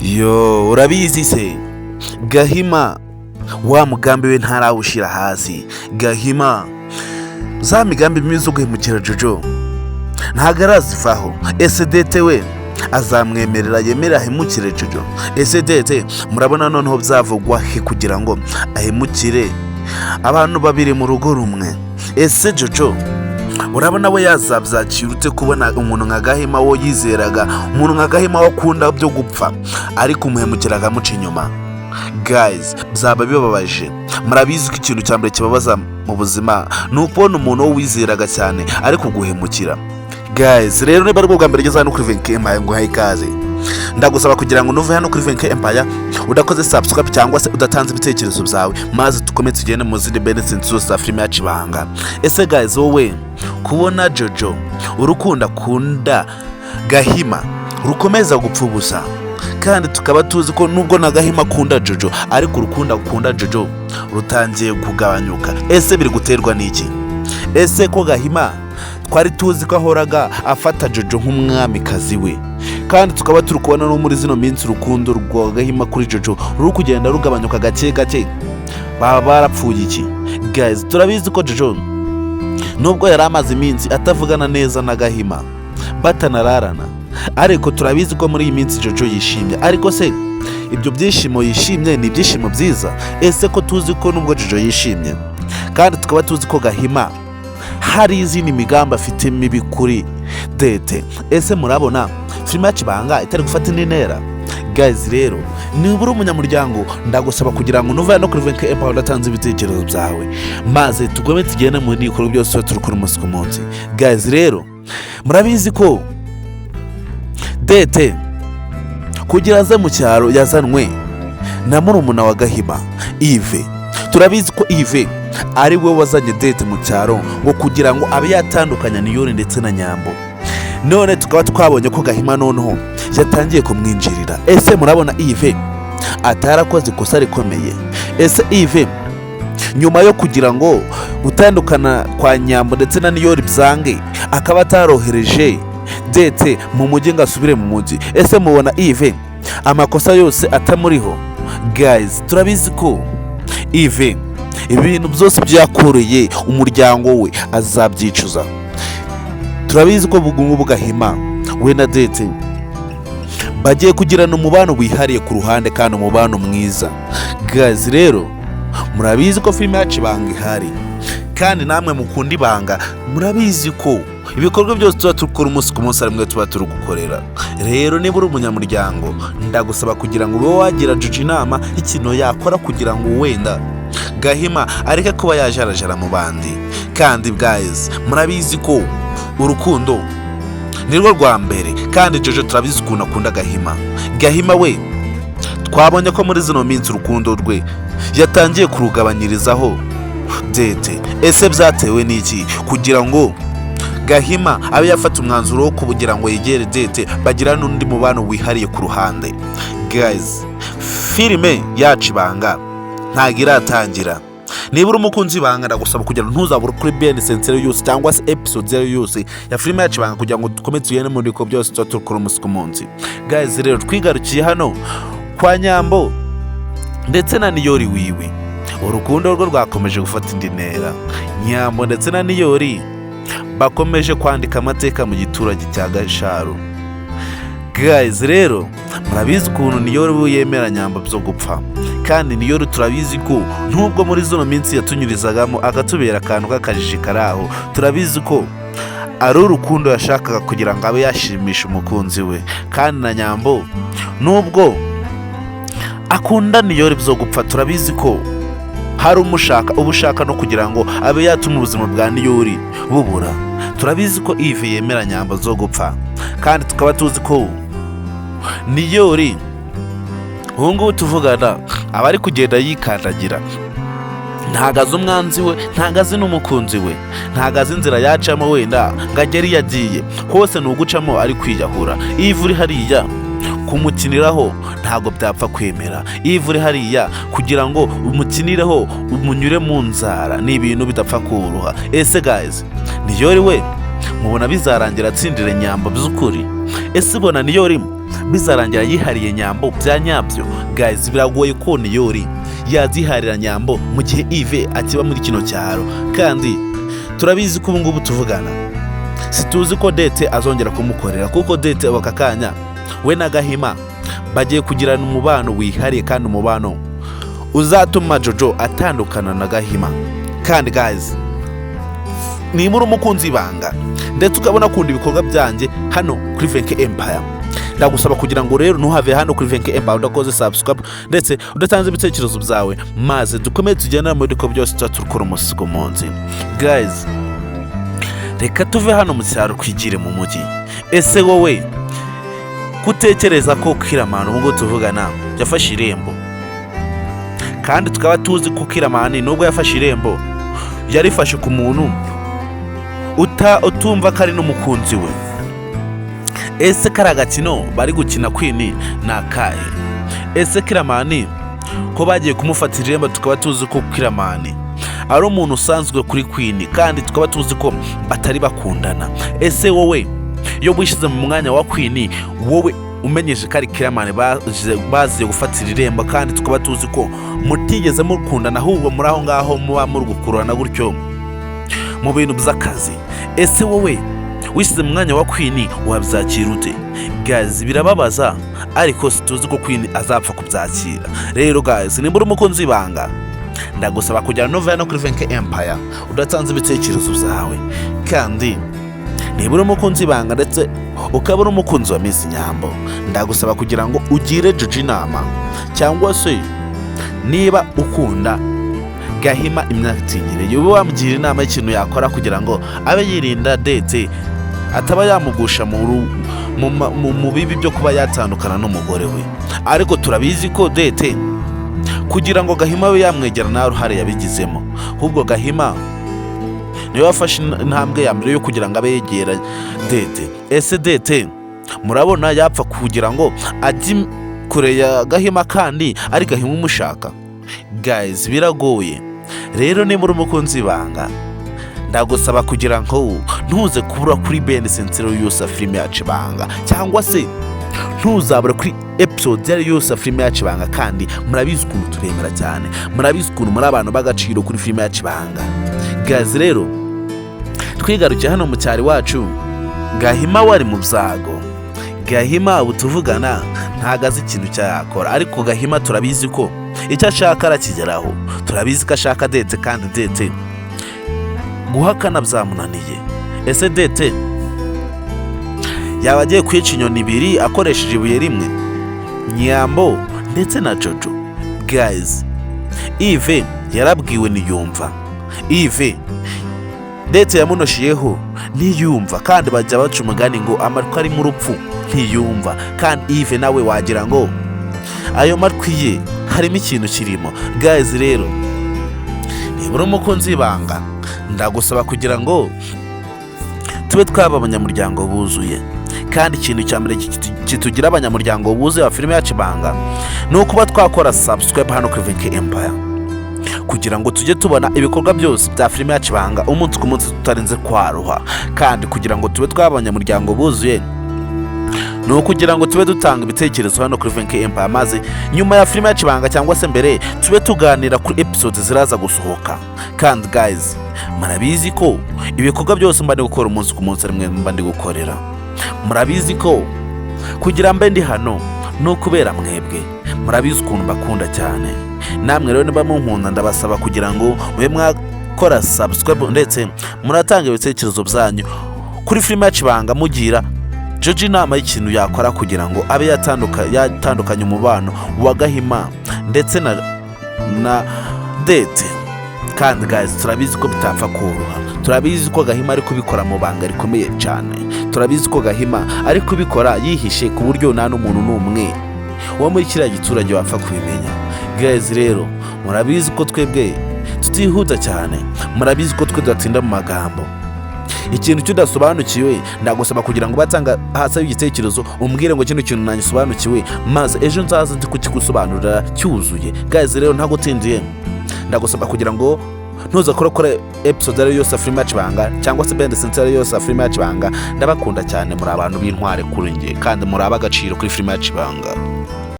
Yo, urabizi se Gahima, wa mugambi we ntarawushyira hasi. Gahima za migambi mibi zo guhemukira Jojo ntabwo arazivaho. Ese Dete we azamwemerera yemere ahemukire Jojo? Ese Dete murabona noneho byavugwa he kugira ngo ahemukire abantu babiri mu rugo rumwe? Ese Jojo urabona we yazabyakira ute kubona umuntu nka Gahima wo yizeraga, umuntu nka Gahima wo akunda byo gupfa, ariko umuhemukira akamuca inyuma? Guys, byaba bibabaje. Murabizi ko ikintu cya mbere kibabaza mu buzima ni ukubona umuntu wo wizeraga cyane ariko guhemukira. Guys rero, niba ari bwo bwa mbere ugeze hano kuri Venke Empire, ngo uhaye ikaze. Ndagusaba kugira ngo nuve hano kuri Venke Empire udakoze subscribe cyangwa se udatanze ibitekerezo byawe, maze dukomeze tugende mu zindi benefits zose za filime yacu Ibanga. Ese guys, wowe kubona Jojo urukundo akunda Gahima rukomeza gupfa ubusa, kandi tukaba tuzi ko nubwo na Gahima akunda Jojo, ariko urukundo akunda Jojo rutangiye kugabanyuka, ese biri guterwa n'iki? Ese ko Gahima twari tuzi ko ahoraga afata Jojo nk'umwamikazi we, kandi tukaba turi kubona no muri zino minsi urukundo rwa Gahima kuri Jojo ruri kugenda rugabanyuka gake gake, baba barapfuye iki? Guys, turabizi ko Jojo nubwo yari amaze iminsi atavugana neza na Gahima, batanararana, ariko turabizi ko muri iyi minsi Jojo yishimye. Ariko se ibyo byishimo yishimye ni ibyishimo byiza? Ese ko tuzi ko nubwo Jojo yishimye, kandi tukaba tuzi ko Gahima hari izindi migambi afite mibi kuri Dete, ese murabona filime yacu Ibanga itari gufata indi ntera? Guys rero, niba uri umunyamuryango, ndagusaba kugira ngo nuve no kuri Venke Empire udatanze ibitekerezo byawe, maze tugome tugende mu bikorwa byose tuba turi kuri umunsi ku munsi. Guys rero, murabizi ko Dete kugira aze mu cyaro yazanwe na murumuna wa Gahima, Ive. Turabizi ko Ive ari we wazanye Dete mu cyaro ngo kugira ngo abe yatandukanya Niyori ndetse na Nyambo. None tukaba twabonye ko Gahima noneho yatangiye kumwinjirira. Ese murabona Ive atarakoze ikosa rikomeye? Ese Ive nyuma yo kugira ngo gutandukana kwa Nyambo ndetse na Niyori byange, akaba atarohereje Dete mu mujyi ngo asubire mu mujyi, ese mubona Ive amakosa yose atamuriho? Guys, turabizi ko Ive ibintu byose byakoreye umuryango we azabyicuza. Turabizi ko bugungu Gahima we na Dete bagiye kugirana umubano wihariye ku ruhande, kandi umubano mwiza. Guys rero, murabizi ko filime yacu Ibanga ihari, kandi namwe mukunda Ibanga murabizi ko ibikorwa byose tuba dukora umunsi ku munsi ari mwe tuba turi gukorera. Rero niba uri umunyamuryango, ndagusaba kugira ngo ube wagira Jojo inama y'ikintu yakora kugira ngo wenda Gahima areke kuba yajarajara mu bandi. Kandi guys, murabizi ko urukundo nirwo rwa mbere, kandi Jojo turabizi ukuntu akunda Gahima. Gahima we twabonye ko muri zino minsi urukundo rwe yatangiye kurugabanyirizaho Dete. Ese byatewe n'iki kugira ngo Gahima abe yafata umwanzuro wo kugira ngo yegere Dete, bagira n'undi mubano wihariye ku ruhande? Guys, filime yacu Ibanga ntabwo iratangira. Niba uri umukunzi w'Ibanga, ndagusaba kugira ngo ntuzabure kuri bn senseri yose cyangwa se episode iyo yose ya filime yacu Ibanga, kugira ngo dukomeze tugende mu bikorwa byose tuba dukora umunsi ku munsi. Guys rero, twigarukiye hano kwa Nyambo ndetse na Niyori wiwe, urukundo rwo rwakomeje gufata indi ntera. Nyambo ndetse na Niyori bakomeje kwandika amateka mu giturage cya Gasharu. Guys rero, murabizi ukuntu Niyori we yemera Nyambo byo gupfa, kandi Niyori turabizi ko nubwo muri zino minsi yatunyurizagamo akatubera akantu k'akajiji kari aho, turabizi ko ari urukundo yashakaga kugira ngo abe yashimisha umukunzi we. Kandi na Nyambo nubwo akunda Niyori byo gupfa, turabizi ko hari umushaka uba ushaka no kugira ngo abe yatuma ubuzima bwa Niyori bubura. Turabizi ko Ive yemera Nyambo zo gupfa, kandi tukaba tuzi ko Niyori ubu ngubu tuvugana aba ari kugenda yikandagira. Ntago azi umwanzi we, ntago azi n'umukunzi we, ntago azi inzira yacamo wenda ngo agere iyo agiye hose. Ni ugucamo ari kwiyahura. Ive uri hariya kumukiniraho ntabwo byapfa kwemera. Ive uri hariya kugira ngo umukinireho umunyure mu nzara ni ibintu bidapfa koroha. Ese guys, Niyori we Mubona bizarangira atsindire Nyambo by'ukuri? Ese ubona Niyori bizarangira yihariye Nyambo bya nyabyo? Guys, biragoye ko Niyori yaziharira Nyambo mu gihe Yves akiba muri kino cyaro, kandi turabizi ko ubu ngubu tuvugana situzi ko Dete azongera kumukorera, kuko Dete aka kanya we na Gahima bagiye kugirana umubano wihariye, kandi umubano uzatuma Jojo atandukana na Gahima. Kandi guys, niba uri umukunzi ibanga ndetse ukabona akunda ibikorwa byanjye hano kuri Venke Empire, ndagusaba kugira ngo rero ntuhave hano kuri Venke Empire udakoze subscribe ndetse udatanze ibitekerezo byawe, maze dukomeze tugendane muri bikorwa byose tuba turukora umunsi ku munsi. Guys, reka tuve hano mu cyaro twigire mu mujyi. Ese wowe kutekereza ko Kiramani ubu ngubu tuvugana yafashe irembo, kandi tukaba tuzi ko Kiramani nubwo yafashe irembo yarifashe ku muntu utumva ko ari n'umukunzi we? Ese kari agakino bari gukina Queen ni akahe? Ese Kiramani ko bagiye kumufatira irembo, tukaba tuzi ko Kiramani ari umuntu usanzwe kuri Queen, kandi tukaba tuzi ko batari bakundana? Ese wowe iyo wishyize mu mwanya wa Queen, wowe umenyeje ko ari Kiramani baziye gufatira irembo, kandi tukaba tuzi ko mutigeze mukundana, ahubwo muri aho ngaho muba muri gukururana gutyo mu bintu by'akazi, ese wowe wishyize mu mwanya wa Queen wabyakira ute? Guys, birababaza, ariko situzi ko Queen azapfa kubyakira. Rero guys, nimba uri umukunzi w'ibanga, ndagusaba kugira nuva no kuri Venke Empire udatanze ibitekerezo byawe. Kandi niba uri umukunzi w'ibanga ndetse ukaba uri umukunzi wa Miss Nyambo, ndagusaba kugira ngo ugire Jojo inama, cyangwa se niba ukunda Gahima imyaka itinyereye, ube wamugira inama y'ikintu yakora kugira ngo abe yirinda Dete, ataba yamugusha mu bibi byo kuba yatandukana n'umugore we. Ariko turabizi ko Dete kugira ngo Gahima abe yamwegera nta ruhare yabigizemo, ahubwo Gahima niwe wafashe intambwe ya mbere yo kugira ngo abe yegera Dete. Ese Dete murabona yapfa kugira ngo ajye kure ya Gahima kandi ari Gahima umushaka? Guys, biragoye. Rero niba uri umukunzi ibanga, ndagusaba kugira ngo ntuze kubura kuri bene sensero yose ya filime yacu ibanga, cyangwa se ntuzabura kuri episode iyo ari yo yose ya filime yacu ibanga. Kandi murabizi ukuntu tubemera cyane, murabizi ukuntu muri abantu b'agaciro kuri filime yacu ibanga. Guys, rero twigarukiye hano mu cyaro iwacu, Gahima wari mu byago. Gahima ubu tuvugana ntago azi ikintu cyayakora, ariko Gahima turabizi ko icyo ashaka arakigeraho. Turabizi ko ashaka Dete, kandi Dete guhakana byamunaniye. Ese Dete yaba agiye kwica inyoni ibiri akoresheje ibuye rimwe, Nyambo ndetse na Jojo? Guys, Yves yarabwiwe ntiyumva, Yves ndetse yamunoshiyeho ntiyumva, kandi bajya baca umugani ngo amatwi ari mu rupfu ntiyumva. Kandi Yves nawe wagira ngo ayo matwi ye harimo ikintu kirimo. Guys, rero niba uri umukunzi w'ibanga, ndagusaba kugira ngo tube twaba abanyamuryango buzuye. Kandi ikintu cya mbere kitugira abanyamuryango buzuye wa filime yacu ibanga ni ukuba twakora subscribe hano kuri Venke Empire, kugira ngo tujye tubona ibikorwa byose bya filime yacu ibanga umunsi ku munsi tutarinze kwaruha. Kandi kugira ngo tube twaba abanyamuryango buzuye ni ukugira ngo tube dutanga ibitekerezo hano kuri Venke Empire, maze nyuma ya filime yacu ibanga cyangwa se mbere tube tuganira kuri episode ziraza gusohoka. Kandi guys, murabizi ko ibikorwa byose mba ndi gukora umunsi ku munsi ari mwe mba ndi gukorera. Murabizi ko kugira mbe ndi hano ni ukubera mwebwe. Murabizi ukuntu mbakunda cyane. Namwe rero niba munkunda, ndabasaba kugira ngo mube mwakora subscribe ndetse muratanga ibitekerezo byanyu kuri filime yacu ibanga, mugira Jojo inama y'ikintu yakora kugira ngo abe yatandukanye umubano wa Gahima ndetse na Dete. Kandi guys, turabizi ko bitapfa koroha. Turabizi ko Gahima ari kubikora mu banga rikomeye cyane. Turabizi ko Gahima ari kubikora yihishe ku buryo nta n'umuntu n'umwe wo muri kiriya giturage wapfa kubimenya. Guys, rero murabizi ko twebwe tutihuta cyane, murabizi ko twe tudatinda mu magambo. Ikintu cyudasobanukiwe, ndagusaba kugira ngo batanga hasi igitekerezo, umbwire ngo kino kintu nangisobanukiwe, maze ejo nzaza ndi kukigusobanurira cyuzuye. Guys, rero ntagutindiye, ndagusaba kugira ngo Ntuza kurakora episode ariyo yose ya filime yacu ibanga, cyangwa se behind the scenes ariyo yose ya filime yacu ibanga. Ndabakunda cyane, muri abantu b'intware kuri njye, kandi muri ab'agaciro kuri filime yacu ibanga.